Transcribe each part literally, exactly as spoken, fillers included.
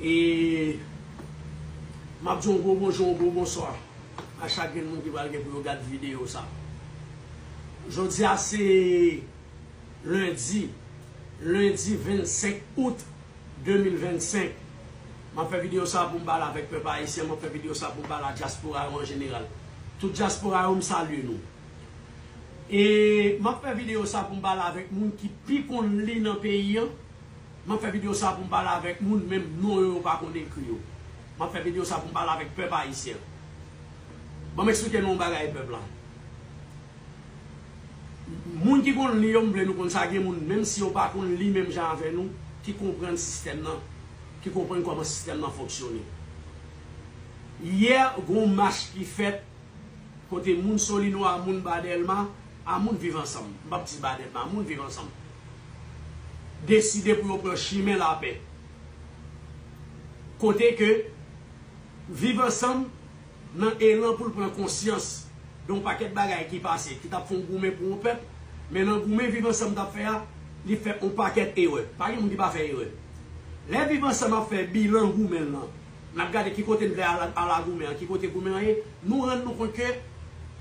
E m ap di yon gwo bonjou, yon gwo bonswa a chak grenn moun ki pral gen pou yo gad videyo sa. Jodi a se lendi, lendi vennsenk out de mil vennsenk. M ap fè videyo sa pou m pale avèk pèp ayisyen, m ap fè videyo sa pou m pale a dyaspora yo an jeneral. Tout dyaspora yo, m salye nou. E m ap fè videyo sa pou m pale avèk moun ki pi konn li nan peyi an. M ap fè videyo sa pou m pale avèk moun, menm non yo, yo pa konn ekri yo. M ap fè videyo sa pou m pale avèk pèp ayisyen. Ban m eksplike nou yon bagay, pèp la. Moun ki konn li yo, m vle nou konn sa, gen moun, menm si yo pa konn li menm jan avè nou, ki konprann sistèm nan, ki konprann kòman sistèm nan fonksyone. Yè, gen yon mach ki fèt kote moun Solino a, moun Ba Dèlma a, moun Viv Ansanm, m p ap di Ba Dèlma, moun Viv Ansanm, deside pou yo pran chimen lapè. Kote ke Viv Ansanm nan elan pou l pran konsyans de yon pakèt bagay ki pase, ki t ap fè yon goumen pou yon pèp, men nan goumen Viv Ansanm t ap fè a, li fè yon pakèt erè. Pa gen moun ki pa fè erè. Lè Viv Ansanm ap fè bilan goumen l lan, n ap gade ki kote n vle al, al a goumen an, ki kote goumen an ye, nou rann nou kont ke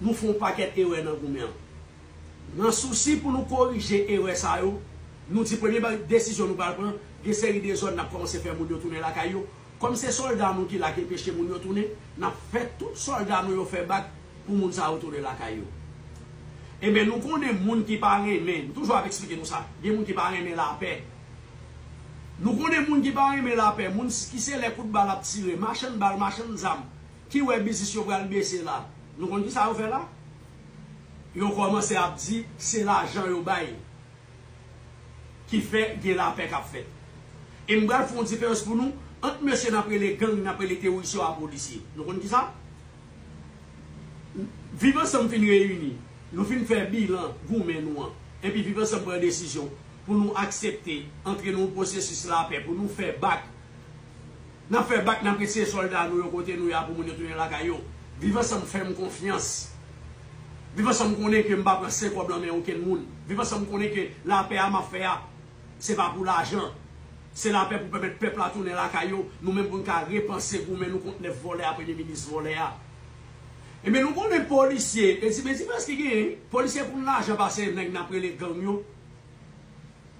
nou fè yon pakèt erè nan goumen an. Nan sousi pou nou korije erè sa yo, nou di premye ba-, desizyon nou pral pran, gen seri de zòn n ap kòmanse fè moun yo tounen lakay yo. Kòm se sòlda nou ki la ki enpeche moun yo tounen, n ap fè tout sòlda nou yo fè bak pou moun sa yo tounen lakay yo. Ebyen, nou konnen moun ki pa renmen, m toujou ap eksplike nou sa, gen moun ki pa renmen lapè. Nou konnen moun ki pa renmen lapè, moun s-, ki se lè kout bal ap tire, machann bal, machann zam, ki wè biznis yo pral bese la. Nou konn ki sa yo fè la? Yo kòmanse ap di se lajan yo bay ki fè gen lapè k ap fèt. E m pral fè yon diferans pou nou ant mesye n ap rele gang, n ap rele teworis yo a polisye. Nou konn ki sa? Viv Ansanm fin reyini, nou fin fè bilan goumen nou an, epi Viv Ansanm pran desizyon pou nou aksepte antre nan yon pwosesis lapè, pou nou fè bak. N ap fè bak, n ap retire sòlda nou yo kote nou ye a pou moun yo tounen lakay yo. Viv Ansanm fè m konfyans. Viv Ansanm konnen ke m pa pran sen kòb nan men okenn moun. Viv Ansanm konnen ke lapè a m ap fè a, se pa pou lajan. Se lapè pou pèmèt pèp la tounen lakay yo, nou menm pou n ka repanse goumen nou kont nèf vòlè a, premye minis vòlè a. Ebyen, nou konnen polisye, e ti, men ti prens ki genyen, polisye konn lajan pase nèg n ap rele gang yo.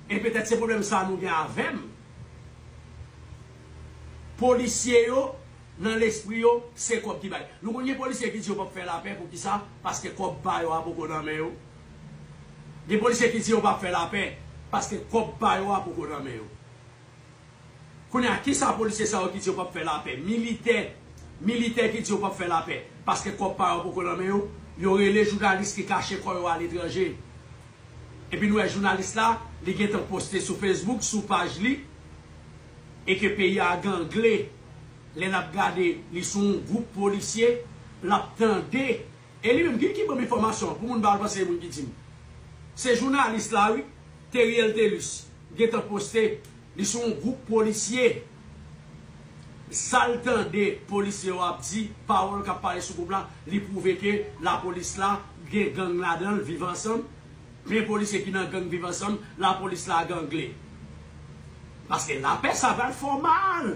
E petèt se pwoblèm sa nou gen avè m. Polisye yo, nan lespri yo, se kòb ki bay. Nou konn gen polisye ki di yo p ap fè lapè, poukisa? Paske kòb pa yo a poko nan men yo. Gen polisye ki di yo p ap fè lapè, paske kòb pa yo a poko nan men yo. Kounye a, kisa polisye sa yo ki di yo p ap fè lapè? Militè, militè ki di yo p ap fè lapè, paske kòb pa yo poko nan men yo, yo rele jounalis ki kache kò yo aletranje. Epi nou wè jounalis la, li gentan poste sou Facebook, sou paj li, e ke peyi a gangle. Lè n ap gade, li sou yon gwoup polisye, l ap tande. E li menm ki, ki ban m enfòmasyon an, pou moun pa al panse se moun ki di m. Se jounalis la, wi, Theriel Thelus, gentan poste, li sou yon gwoup polisye. Sa l tande polisye yo ap di, pawòl k ap pale sou gwoup la, li pwouve ke lapolis la gen gang ladan l, Viv Ansanm. Men polisye ki nan gang Viv Ansanm, lapolis la gangle. Paske lapè sa pral fè w mal.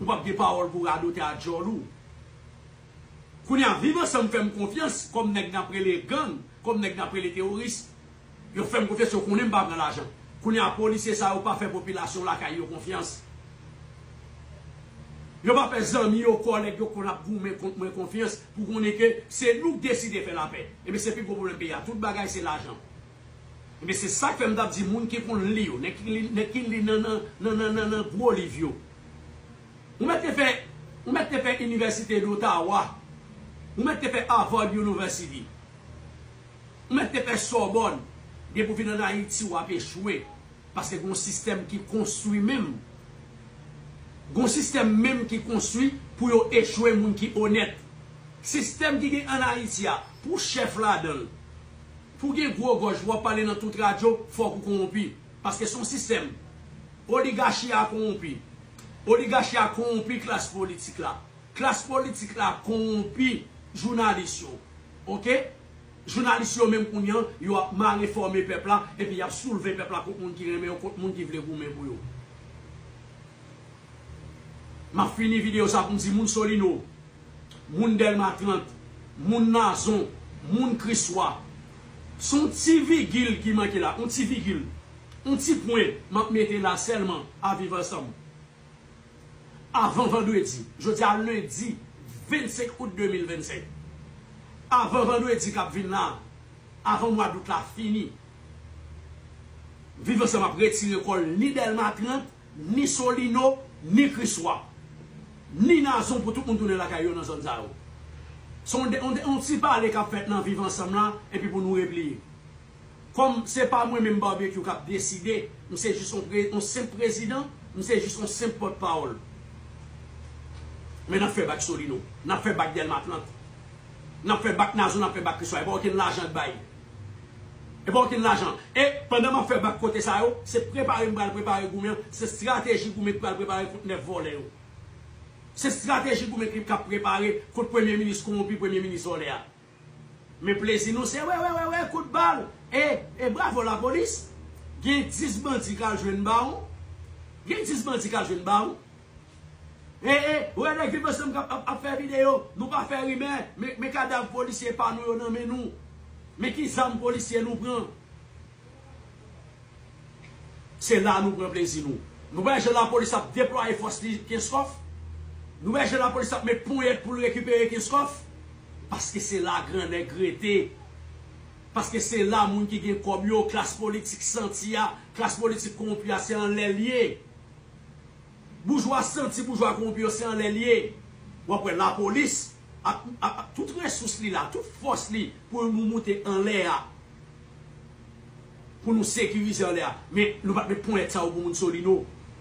Ou p ap gen pawòl pou radote a djòl ou. Kounye a, Viv Ansanm fè m konfyans kòm nèg n ap rele gang, kòm nèg n ap rele teworis. Yo fè m konfyans, yo konnen m pa pran lajan. Kounye a, polisye sa yo pa fè popilasyon lakay yo konfyans. Yo pa fè zanmi yo, kòlèg yo konn ap goumen kont mwen konfyans pou konnen ke se nou k deside fè lapè. Ebyen, se pi gwo pwoblèm peyi a. Tout bagay se lajan. Ebyen, se sa k fè m t ap di moun ki konn li yo, nèg ki li, nèg ki li nan, nan, nan, nan, nan, nan gwo liv yo. Ou mèt te fè, ou mèt te fè Inivèsite d'Ottawa. Ou mèt te fè Harvard University. Ou mèt te fè Sorbonne. Depi w vin ann Ayiti, w ap echwe. Paske gen yon sistèm ki konstwi menm. Gen yon sistèm menm ki konstwi pou yo echwe moun ki onèt. Sistèm ki gen ann Ayiti a, pou w chèf ladan l, pou w gen gwo gòj, pou w ap pale nan tout radyo, fòk ou kowonpi. Paske se yon sistèm. Oligachi a kowonpi. Oligachi a kowonpi klas politik la. Klas politik la kowonpi jounalis yo. Oke? Jounalis yo menm kounye a, yo ap mal enfòme pèp la, epi y ap soulve pèp la kont moun ki renmen yo, kont moun ki vle goumen pou yo. M ap fini videyo sa pou m di moun Solino, moun Dèlma trant, moun Nazon, moun Kriswa. Se yon ti vigil ki manke la, yon ti vigil, yon ti pwen m ap mete la sèlman a Viv Ansanm. Avan vandredi, jodi a lendi vennsenk out de mil vennsenk. Avan vandredi k ap vin la, avan mwa dout la fini, Viv Ansanm ap retire kò l ni Dèlma trant, ni Solino, ni Kriswa, ni Nazon pou tout moun tounen lakay yo nan zòn sa yo. Se yon, yon, yon ti pale k ap fèt nan Viv Ansanm la, epi pou nou repliye. Kòm se pa mwen menm Barbecue k ap deside, m se jis yon, pre, yon senp prezidan, m se jis yon senp pòtpawòl. Men n ap fè bak Solino, n ap fè bak Dèlma trant, n ap fè bak Nazon, n ap fè bak Kriswa. E pa okenn lajan k bay. E pa okenn lajan. E pandan m ap fè bak kote sa yo, se prepare m pral prepare goumen an, se estrateji goumen k pral prepare kont nèf vòlè yo. Se estrateji goumen k ap prepare kont premye minis kowonpi, premye minis vòlè a. Men plezi nou se wè, wè, wè, wè, kout bal. E, e bravo lapolis. Gen dis bandi k al jwenn bawon. Gen dis bandi k al jwenn bawon. E, e, wè nèg Viv Ansanm k ap, ap, ap fè videyo. Nou pa fè rimè. Men, men kadav polisye pa nou yo nan men nou. Men ki zam polisye nou pran. Se la nou pran plezi nou. Nou wè jan lapolis ap deplwaye fòs li Kenskòf. Nou wè jan lapolis ap met ponyèt pou l rekipere Kenskòf. Paske se la grannèg rete. Paske se la moun ki gen kòb yo, klas politik santi a, klas politik kowonpi a, se anlè l ye. Boujwa santi, boujwa kowonpi yo, se anlè l ye. W ap wè lapolis ak, ak, ak tout resous li la, tout fòs li pou nou moute anlè a. Pou nou sekirize anlè a. Men nou pa t met ponyèt sa yo pou moun Solino.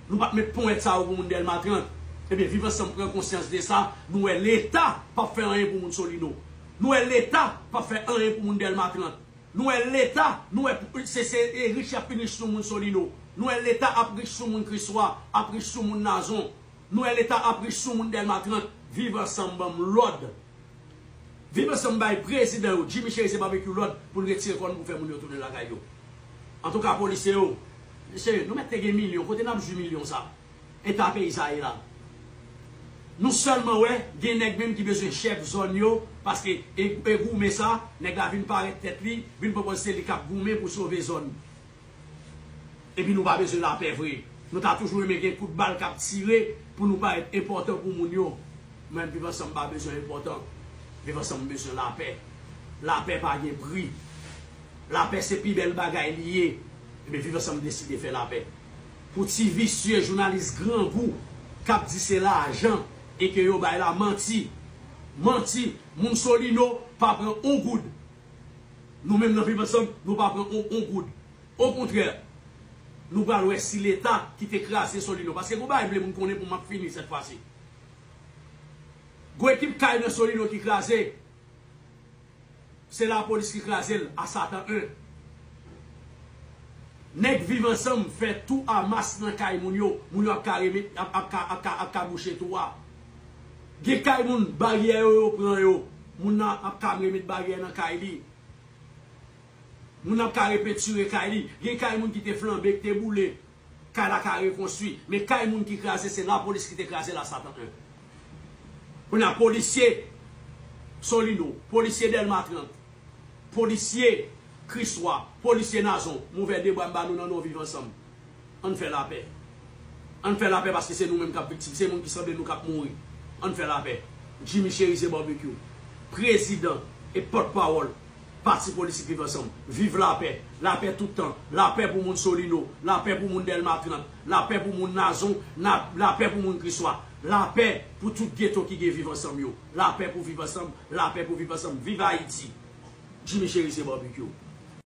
Nou pa t met ponyèt sa yo pou moun Dèlma trant. Ebyen, Viv Ansanm pran konsyans de sa. Nou wè Leta p ap fè anyen pou moun Solino. Nou wè Leta p ap fè anyen pou moun Dèlma trant. Nou wè Leta, nou wè pou, se, se, e, rich y ap fin rich sou moun Solino. Nou wè Leta ap rich sou moun Kriswa, ap rich sou moun Nazon. Nou wè Leta ap rich sou moun Dèlma trant. Viv Ansanm ban m lòd. Viv Ansanm bay prezidan yo, Jimmy Chérizier Barbecue lòd pou l retire kò n pou fè moun yo tounen lakay yo. Antouka, polisye yo, mesye, nou mèt te gen milyon, kote n ap jwi milyon sa? Eta peyi sa ye la. Nou sèlman wè, gen nèg menm ki bezwen chèf zòn yo, paske e, e goumen sa, nèg la vin parèt tèt li, vin pran pòz se li k ap goumen pou sove zòn. Epi nou pa bezwen lapè vre. Nou ta toujou renmen gen kout bal k ap tire pou nou parèt enpòtan pou moun yo. Mwen, Viv Ansanm pa bezwen enpòtan. Viv Ansanm bezwen lapè. Lapè pa gen pri. Lapè se pi bèl bagay li ye. Ebyen, Viv Ansanm deside fè lapè. Pou ti visye jounalis grangou k ap di se lajan e ke yo bay la, manti. Manti. Moun Solino pa pran on goud. Nou menm nan Viv Ansanm, nou pa pran on, on goud. Okontrè, nou pral wè si Leta ki te kraze Solino. Paske gon bagay m vle moun konnen pou m ap fini sèt fwa si. Gon ekip kay nan Solino ki kraze. Se lapolis ki kraze l a Satan en. Nèg Viv Ansanm fè tou a mas nan kay moun yo. Moun yo ap ka remet, ap, ap ka, ap ka, ap ka bouche tou a. Gen kay moun, baryè yo, yo pran yo. Moun nan ap ka remet baryè nan kay li. Moun ap ka repentire kay li. Gen kay moun ki te flanbe, ki te boule. Kay la ka rekonstwi. Men kay moun ki kraze, se lapolis ki te kraze l a Satan en. Kounye a, polisye Solino, polisye Dèlma trant, polisye Kriswa, polisye Nazon, m ouvè de bra m ba nou nan non Viv Ansanm. Ann fè lapè. Ann fè lapè paske se nou menm k ap viktim, se moun ki sanble nou k ap mouri. Ann fè lapè. Jimmy Chérizier Barbecue, prezidan e pòtpawòl Pati politik Viv Ansanm. Viv lapè. Lapè tout tan. Lapè pou moun Solino. Lapè pou moun Dèlma trant. Lapè pou moun Nazon. Na, lapè pou moun Kriswa. Lapè pou tout geto ki gen Viv Ansanm yo. Lapè pou Viv Ansanm. Lapè pou Viv Ansanm. Viv Ayiti. Jimmy Chérizier Barbecue.